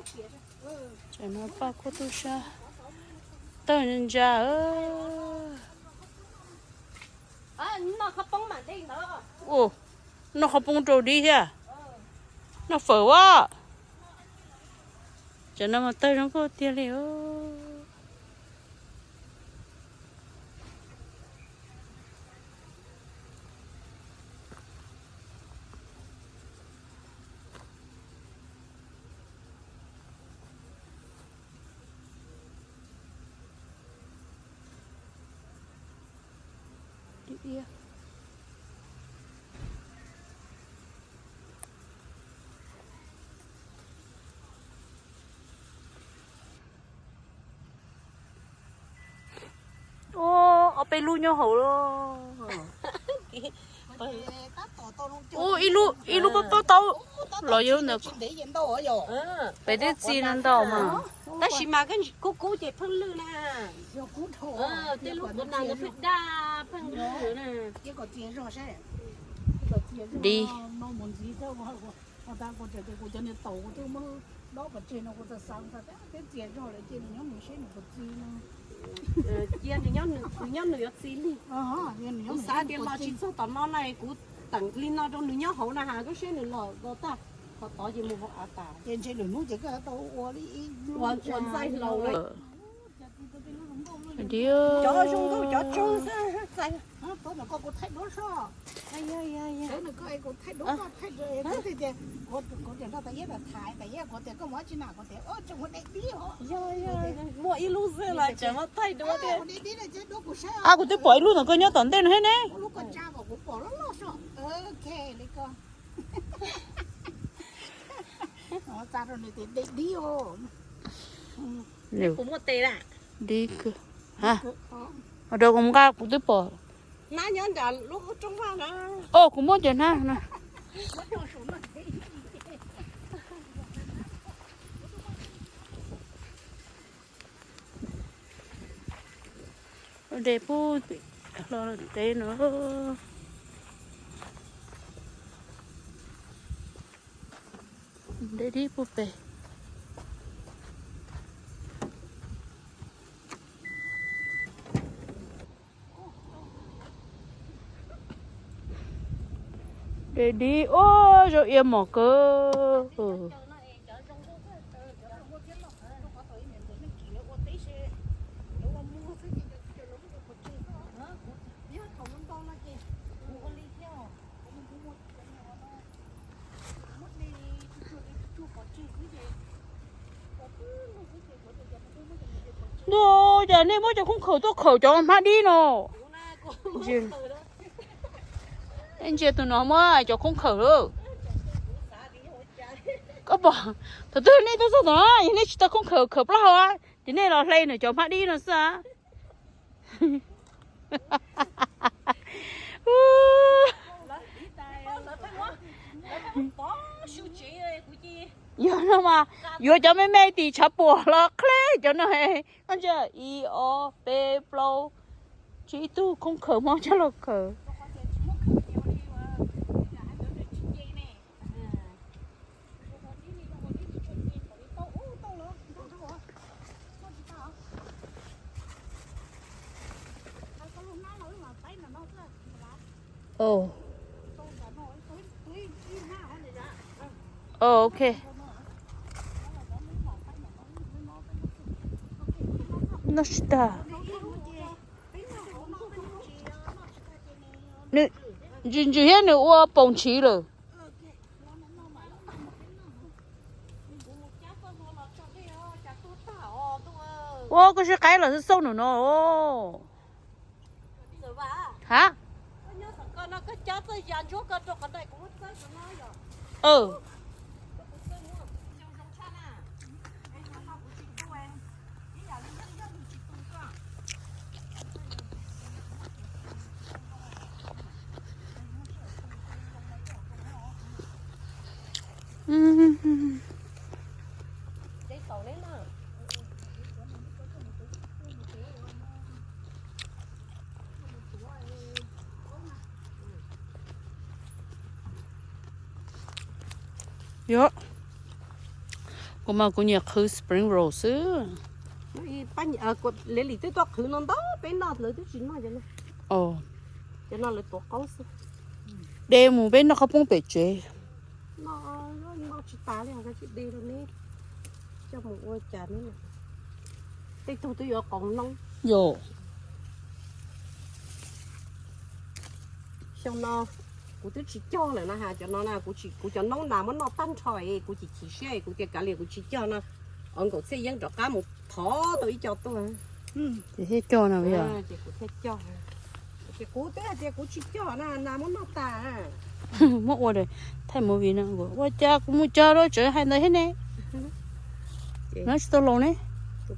Tam no paj kuj tub sab tawg ntsa. Ua, noj qhov poob rau dib thiab. Noj fawm a. Tam no mas tawg zoo nkauj tiag li. Ua, ob peb lub nyob hauv los. Ua, ib lub, ib lub pob pob taub los yog ntawm pem tej txiv no ntau mas. Tab sis mas kub kub ces pheej lwj na. Tej lub kuv nas pheej daj pheej lwj na. Di. Cia nws nyob nws yuav txi li. Kuv xav tias los tsis txog tom no na, kuv teem li no rau nws nyob hauv na has, koj saib nws los tag, qhov tod ces mus hauv av tas. Ces ntshe lwm hnub ces koj tau ua li ib ua ntxaij hlau lawm. Cov zoo nkauj cov tsoog xwb. Muaj ib lub xwb los tseem muab thaij duab thiab. Kuv twb pom ib lub ntawm koj nyob tom ntej no thiab ne. Kuv muaj tes da. Dib kawg. Ua rau kuv nqa kuv twb pom. Os, kuv muab cov hnab no. Ua de pub hlo ntev no. Ntev dib pub pem. De dib, ua zoo ia mom kawg. Ntuj, cas nej muab cov khoob khaws tuaj khaws cov hmab dib no? Ntsia tus no muab cov khoob khaws lawm. Koj pom, thaum twg nej tuaj txog tom no, yog nej tsis tau khoob khaws khaws plaub hau, ces nej los hle nws cov hmab dib no xwb. Yog no mas, yuav cov me me tim tshav puam los qheb cov no. Koj ntsia, ib ob peb plaub tsib tug khoob khaws hmab coj los khaws. Ok. Noj tsis tag. Nws ntsis ntsis thiab nws ua poom ntshis lawm. Ua koj sib qaib los xauj nws no. Ha? Yog, Kuv mas kuv nyiam qhwv spring roll xwb. Leli twb tuaj qhwv no ntau peb noj lawv twb tsis noj cov no. Cov no lawv tuav qaub xwb. De mus peb noj qhov poob pem tsev. Noj tsis tas li, de rau neb coj mus ua cas neb. Tej tug twb yuav qoos noob. Yog. Xyoo no kuv twb tsis cog lawm na, cov no kuv cov noob nas muab noj tag nrho es kuv chim chim siab es kuv tias kav liam kuv tsis cog no, os nkaum txhiaj yeeb rov qab mus thov tau ib co tuaj. Ces thiaj cog no yog. Ces kuv thiaj cog. Ces kuv twb hais tias kuv tsis cog na, nas muab noj tas. Muab ua thaij movie no, ua cas kuv mus cog rau tsev hais ntawd thiab ne. No tsis tau laus ne. Koj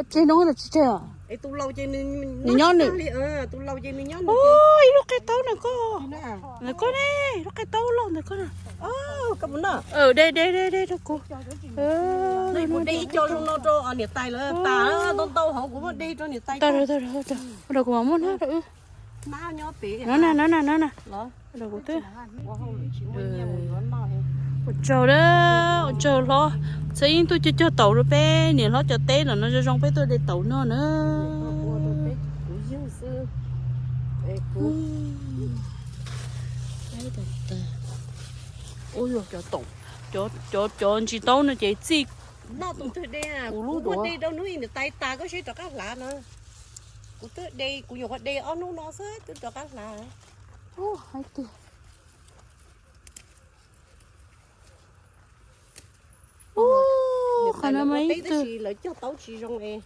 tseg noob los tsis tseg os? Nws nyob nws. Ib lub qe taub ntawm koj, ntawm koj ne, lub qe taub loj ntawm koj na. De de de de rau kuv. Kuv de ib co zoo no rau niam tais lawv tas, ntau ntau hauv kuv muab de rau niam tais. Ua rau kuv mam muab hnab rau wb. No na, no na, no na. Ua tsaug na, ua tsaug hlob. Txhua yeeb tuaj cog cog taum rau peb niam hlob cov teb los no zoo zoo peb tuaj de taum noj na. Cov ntsis taub no ces txij kuv lub duav. Kuv twb de, kuv nyuam qhuav de ob hnub no xwb twb rov qab hlav. Qhov no mas ib tug, lawv cog taub tsis zoo es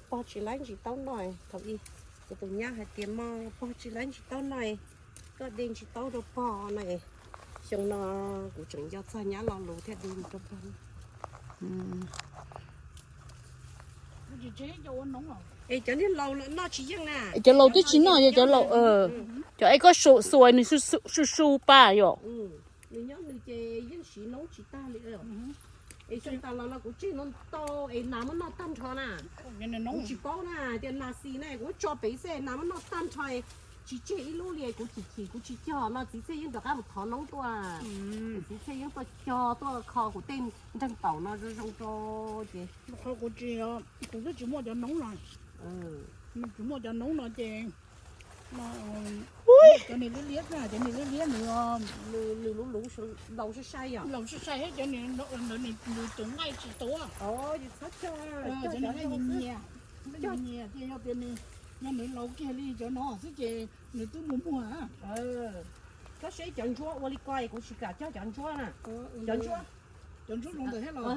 pog tsis laib ntsis taub noj. Thaum ub kuv tus nyab hais tias, mog, pog tsis laib ntsis taub noj, koj de ntsis taub rau pog no. Xyoo no kuv tseem nco txog nyab lo lus thiaj de rau pog. Es cov niag laus lawm noj tsis yeej na. Cov laus twb tsis noj, yog cov laus, cov es koj xuas nws su su pa yom. Nws nyob nws ces yeej siv noob tsis tag li. Es xyoo tas los no kuv tseg no ntau es nas muab noj tag nrho na. Kuv tsis paub na, tias nas xis na kuv tso pem xwb nas muab noj tag nrho, tsis tseg ib lub li. Kuv chim chim kuv tsis cog no txiv Txhiaj Yeeb rov qab mus thov noob tuaj. Txiv Txhiaj Yeeb tuaj cog tuaj kho kuv tej nreeg taum no zoo zoo rau ces. Qhov kuv tsis, kuv twb tsis muaj cov noob no. Tsis muaj cov noob no ces cov niag liab liab, cov niag liab liab nws, nws lus lus laus sai sai yom. Laus sai sai thiab cov niag ntawd nws tus nqaij tsis tuav. Cov niag nqaij nyias nyias nyias ces yog tias nws, yog nws laus kiag li cov no xwb ces nws twb mus muag. Koj seb cov ntsuab ua li ko kuv tsis kam cog cov ntsuab na. Cov ntsuab, cov ntsuab zoo ntawd thiab los.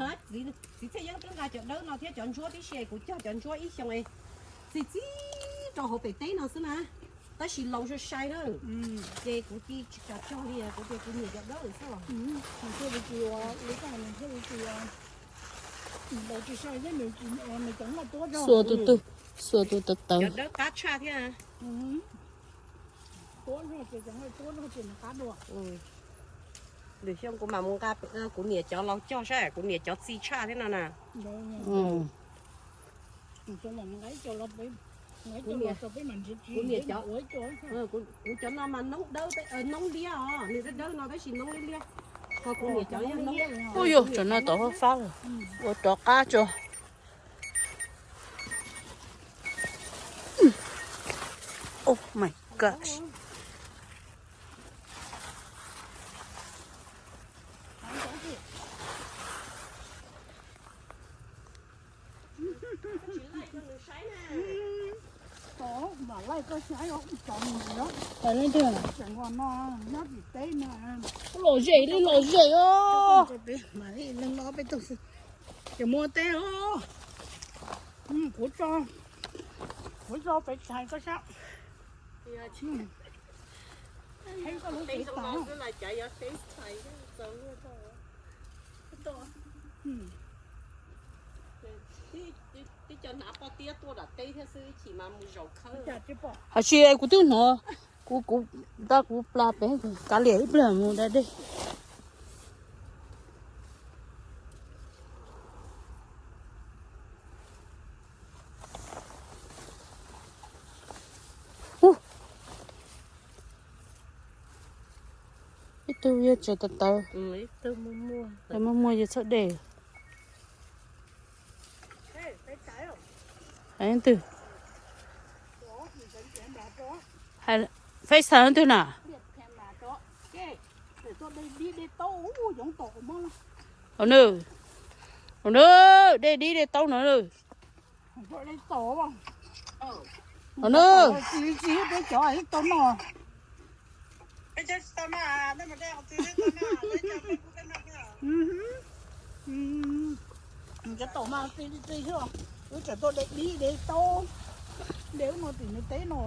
Txiv Txhiaj Yeeb twb nqa cov dawb no thiab cov ntsuab tib si kuv cog cov ntsuab ib xyoo txi txib rau hauv pem teb no xwb na. Tab sis laus sai sai na. Ces kuv tsis kam cog li, kuv tias kuv nyiam cov dawb xwb. Nws thiaj li tsis, nws thiaj li tsis, nws laus tsis sai thiab nws, nws cov nqaij tuab zog. Xuas tus tawv tawv. Cov dawb qab tshaj thiab. Tuab zog ces cov nqaij tuab zog ces nws qab dua. Lwm xyoo kuv mam mus nqa, kuv niam cov laus cog saib, kuv niam cov txi tshaj thiab no na. Kuv cov no mas noob dawb, noob liab os, nws dawb dawb no tab sis noob liab liab. Ho kuv niam cov noob. Ub yuj, cov no tau fab fab lawm. Ua rov qab tso. Oh my gosh. Mam laij koj saib os, ib tsov mus ntxiv. Tseem nqos no nyob tim teb no. Lom zem li lom zem os. Mam li neeg no peb tug xwb. Ces muaj teb os. Kuv tso, kuv tso pem tshais koj sab. Hais tsis kuv twb hnov, kuv, kuv nta kuv pla pem, kav liam ib pliag mus da dej. Ib Yog tsev tawv tawv, muaj muaj yog txhob de. Leej twg? FaceTime leej twg na? Au na, au na, dej dib dej taub no na. Au na. Cov tom mas txi txi xwb, wb tseem tuaj de dib de taub, de ub no tim nws teb no.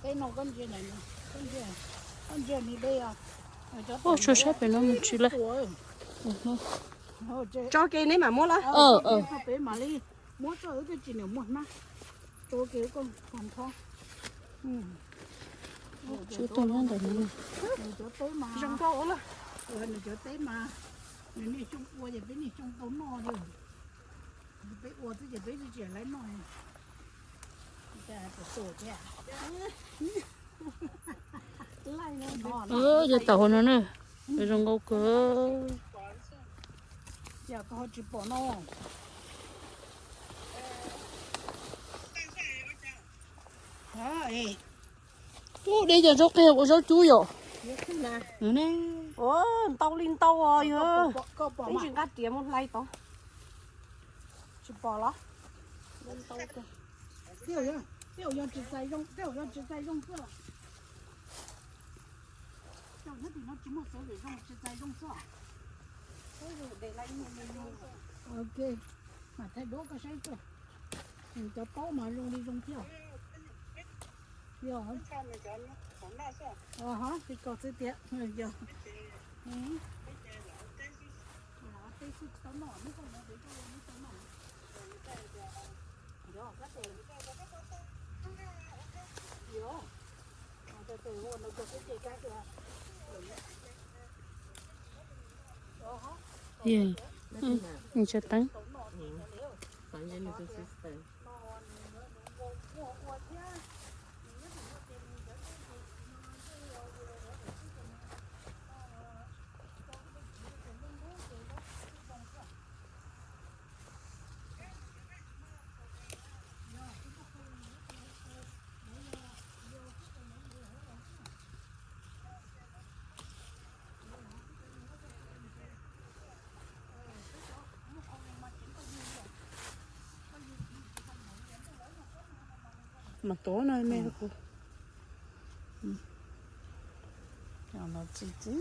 Teb no koj ntsia, koj ntsia nws de. Ua tsuas sab pem no mus tsis lawm. Tso ke neb mam muab lawm. Peb mam li muab txoj wb twb tsis niam muag hnab. Tso ke koj pog ntho. Tsuas tuaj nyob ntawm no. Nws cov teb mas zoo nkauj lawm. Nws cov teb mas nws niaj xyoo ua ces peb niaj xyoo tau noj li. Peb ua xwb ces peb tsis tsis laib noj. Yog tau hauv no na, zoo nkauj kawg. Tsis pom no. Ub, de cov zaub qig ua zaub cub yom. Ntau li ntau os yog. Ib ntsis nqa riam mus hlais tod. Tsis pom los? Tej zaum yog tsis txais zoo, tej zaum yog tsis txais zoo xwb. Tej zaum nyob tim no tsis muaj xov, tej zaum tsis txais zoo xwb. Ok, mam thaij duab koj saib xwb. Cov taub mas zoo li zoo thiab. Yog, tsis koj xwb tiag. Yog, teb xwb tsis tau noj, neb koj mus pem koj ua neb tau noj. Yog, kab tes, yog, tes ua no koj xwb ces kab tes. Yog, tsis teeb. Mas tuav no me kuv. Cov no txi txi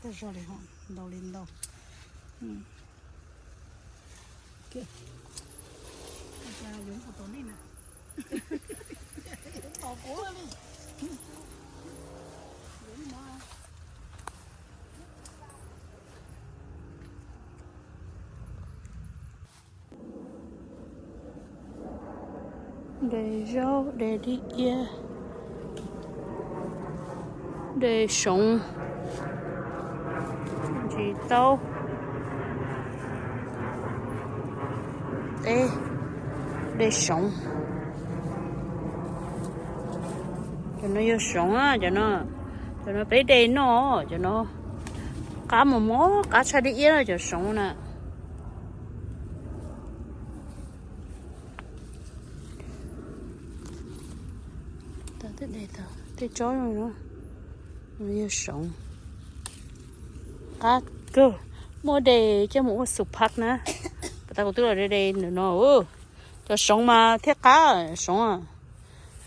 tag zog li, ntau li ntau. De zaub, de dib iab, de soov, ntsis taub, teb, de soov. Cov no yog soov na, cov no, cov no peb de noj, cov no qab mos mos, qab tshaj dib iab cov soov na. Tej tsob no yog soov. Qab kawg, muaj de coj mus ua soup phaj na. Pas tas kuv twb los de de ntawm no. Cov soov mas thiaj qab, soov,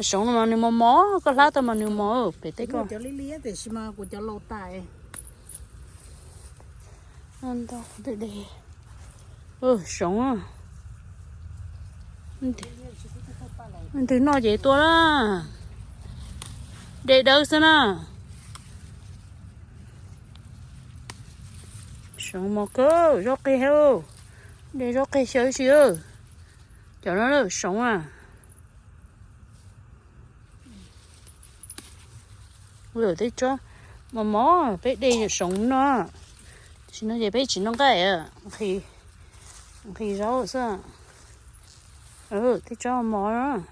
soov no mas nws mos mos, koj hlab tau mas nws mos pem teb koj. Cov li li tiam sis mas kuv cov laus tas. Ntau de de. Soov. Twg noj ces tua na. De dawb xwb na. Soov mos kawg, zaub qig thiab. De zaub qig xyaw si. Cov no soov a. Lawm tej tsob mos mos peb de soov no. Tam sim no ces peb tsis noj nqaij, nqhis zaub xwb. Tej tsob mos mos.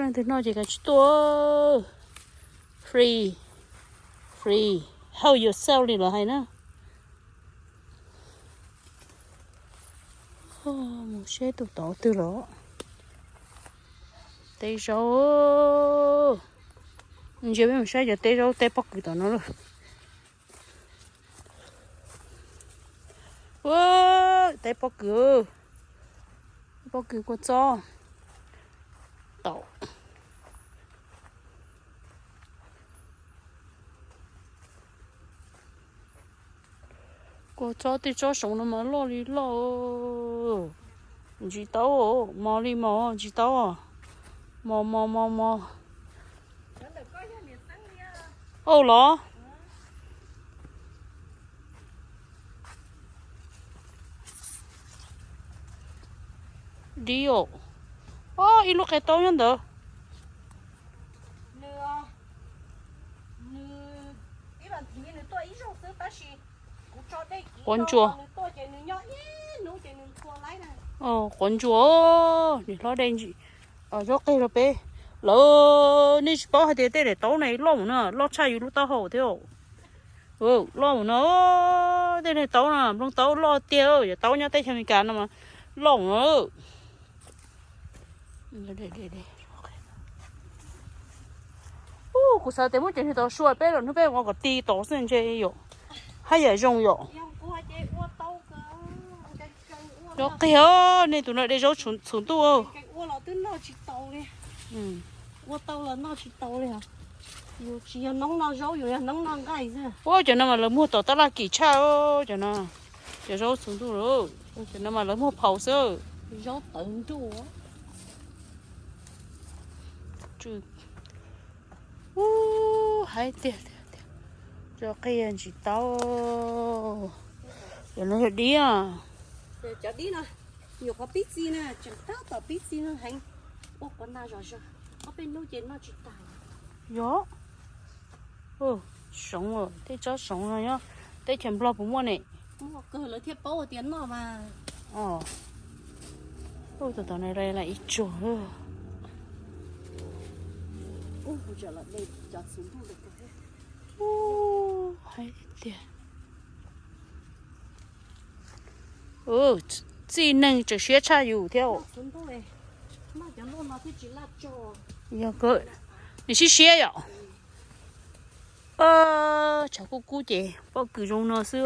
Leej twg noj ces kav tsij tuaj. Free, free, help yourself li lawv hais na. Mus seb tus tod twg los. Teb zaub. Ntsia peb mus saib cov teb zaub teb pob kws tom no lawm. Teb pob kws, pob kws kua txob tau. Kua txob tej tsob soov no mas loj li loj. Ntsis tau, mos li mos, ntsis tau. Mos mos mos mos. Au los. Dib os. Ob, ib lub qe taub nyob ntawd. Quav ntsuas. Quav ntsuas, niam hlob de ntsis zaub qig rau peb. Lawv, nej tsis paub hais tias tej daim taub no loj mus na, loj tshaj yus lub taub hau thiab. Loj mus no, tej daim taub no nplooj taub loj tiag, yog taub nyob teb chaws Amelikas no mas loj mus no. Kuv xav tias muab cov niag tau sua peb los hnub peb ua kom ti tod xwb ntshe yom, haj yam zoo yom. Zaub qig, nej tus no de zaub txhuv ntuj. Ua cov no mas lawv muag tom tab laj kim tshaj, cov no, cov zaub txhuv ntuj lawm, cov no mas lawv muag phau xwb. Ub, haib tiag tiag, zaub qig ntsis taub. Cov no yog dib. Cov dib no, nyuam qhuav pib txi na, tseem tab tom pib txi no heev. Ua quav na zom zaws, ob peb hnub ces noj tsis tag. Yog, soov, tej tsob soov no nyob teb chaws Nplog puas muaj ne? Muaj kawg, lawv thiaj paub tias noj mas. Tus tom no ib tsuag. Haib tiag. Txij neeg tseem siab tshaj yus thiab. Yog, nws siab siab yom. Tshav kub kub ces pob kws zoo no xwb.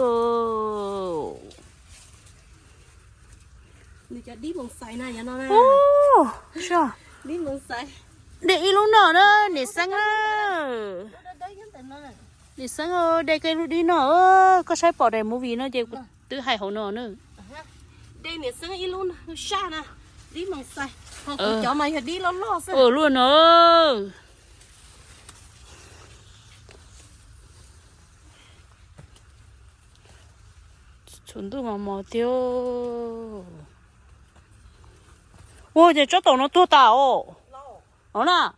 De ib lub no na niam Xeeb. Niam Xeeb, de koj ib lub dib no. Koj saib pom daim movie no ces kuv twb hais hauv no na. Lub no. Txhuv ntuj mos mos tiag. Ua ces tsob taum no tuag tas os. Ov na.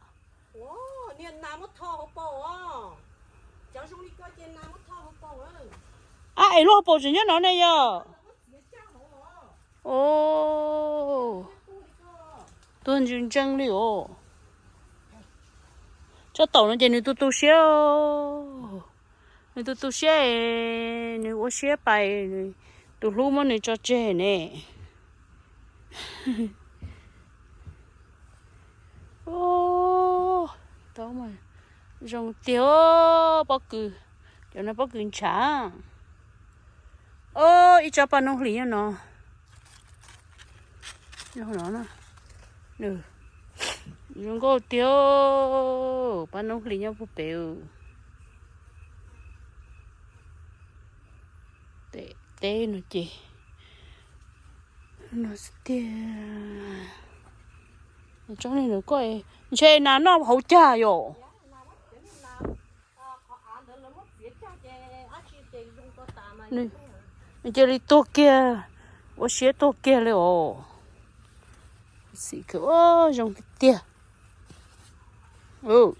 Ab, es lub hauv paus tseem nyob no ne yog. Tuag ntsees ntsees li os. Tsob taum no ces nws tu tu siab. Nws tu tu siab, nws ua siab pais, tus hlub muab nws tso tseg ne. Zoo tiag, pob kws, cov no pob kws ntshav. Ib tsob paj noob hlis nyob no. Zoo nkauj tiag, paj noob hlis nyob puag pem. Teb no ces no tiag. Tsob ni nws koj ntshe nas noj hauv cag yom. Nws cia li tuag kiag, ua siab tuag kiag li os. Xim kawg, zoo tiag. Cov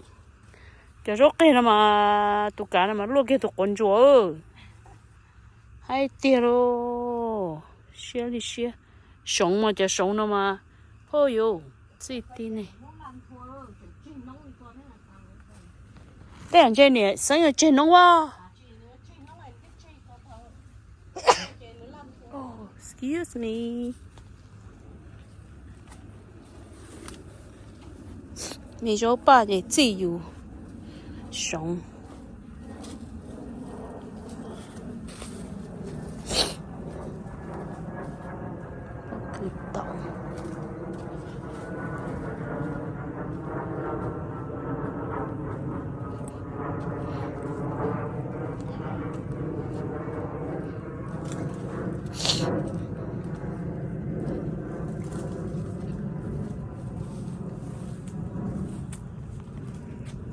zaub qig no mas tus kav no mas luaj kiag tus quav ntsuas. Haib tiag lauj, siab li siab. Soov mas cov soov no mas, phooj ywg, txij tib neeg. Tej zaum ntshe niam Xeeb yuav tseg noob as. Oh, excuse me. Me zaub paj ces txij yus soov. Pob kws taum.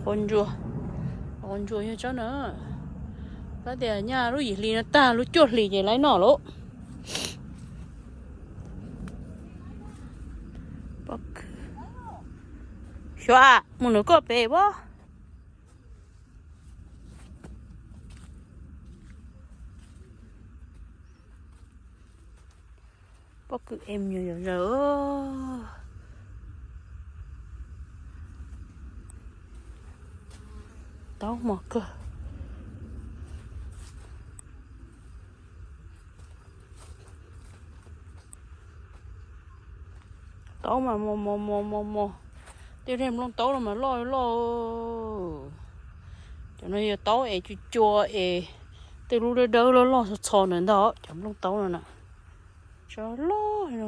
Qhov ntsuas, qhov ntsuas yog tsob na. Tab tias nyaj lub yim hli no tag lub cuaj hlis ces lawv noj lauj. Xyov mus nram koj pem pob. Pob kws em nyuag yom zaws. Taub mos kawg. Taub mas mos mos mos mos mos. Tej daim nplooj taub no mas loj loj. Cov no yog taub es cua cua es tej lub dawb dawb loj loj txho txho ntawd ntag cov nplooj taub no na. Tso loj no.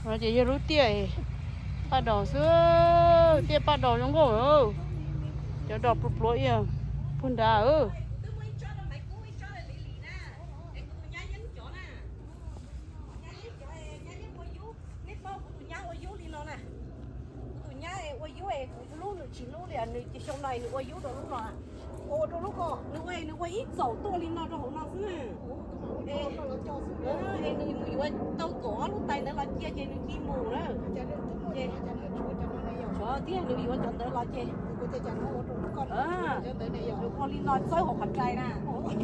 No ces yog lub tiaj paj daus xwb, tiaj paj daus zoo nkauj. Cov dos pluav pluav ib yam puag nrad. Kuv tus nyab es ua yub es kuv hlub nws tsis hlub li, nws xyoo no nws ua yub rau lub no, ua rau lub ko, nws ua, nws ua ib txaum tuaj li no rau hauv no xwb na. Es nws mus yuav tau kaum ob lub tais ntawd los cia ces nws cia mus na. Ces, o, thiab nws yuav cov ntawd los ces, nws ua li no txawb hauv qhov rais na. Es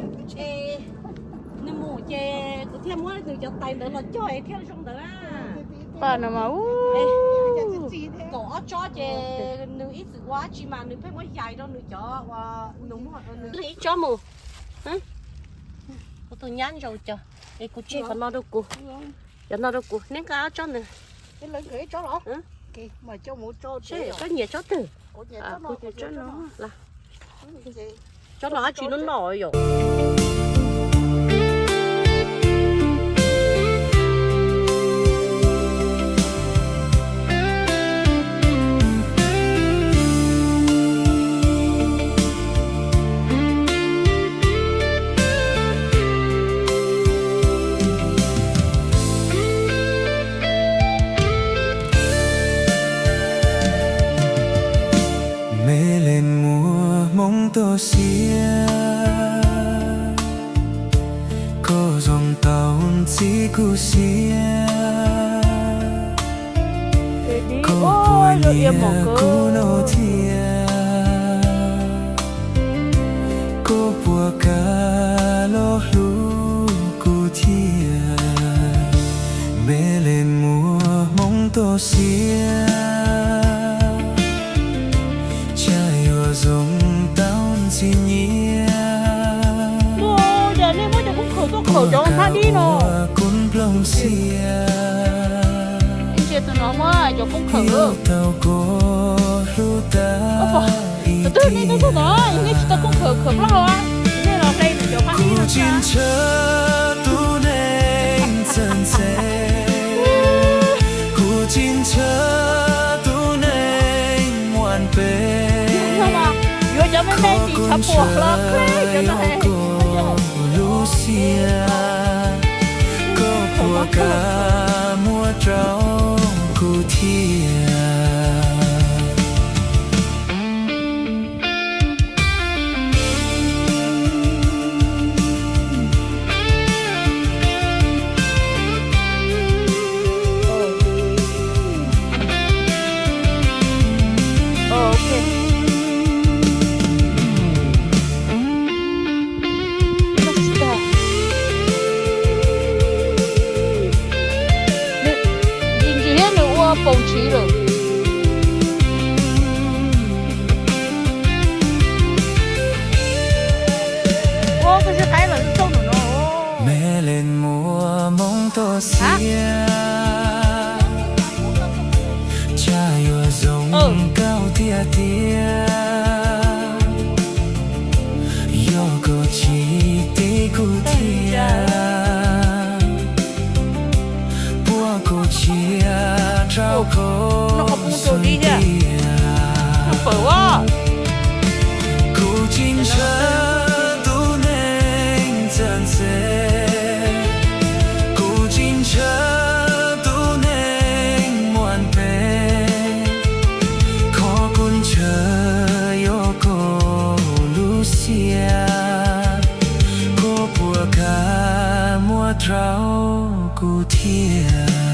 nws mus ces kuv thiaj muab nws cov tais ntawd los cog es thiaj zoo ntawd na. Paj no mas, kaum ob tsob ces nws ib txwm ua dab tsi mas nws pheej muab yais rau nws cov, nws ib tsob mus. Kuv tus nyab ntsaus cov, es kuv tseg qhov no rau kuv. Cov no rau kuv, neb nqa ob tsob ntawd. Koj nyiam tsob twg? Kuv nyiam tsob no. Tsob no dab tsi noj noj yom. Me leej muam hmoob toj siab, koj zoo tau ntxim kuv siab. Koj puas nyiam kuv no thiab? Koj puas kam los hlub kuv thiab? Me leej muam hmoob toj siab, cas yuav zoo tau ntxim nyiam. Koj puas kub nplooj xiab, tau koj hlub tas ib tiam. Kuv tsis ntshaw tus neeg txawj ntse, kuv tsis ntshaw tus neeg muaj npe. Koj yuav cov me me tsis tshua puas lub siab, koj puas kam muab rau kuv thiab? Ntsis ntsis thiab nws ua paus ntshis lawm. Toj siab, cas yuav zoo nkauj tiag tiag, yog koj tsis teb kuv thiab, puab kuv cia rau koj xwb tiag. Kuv tsis ntshaw tus neeg txawj ntse, kuv tsis ntshaw tus neeg muaj npe, qhov kuv ntshaw yog koj lub siab, koj puas kam muab rau kuv thiab?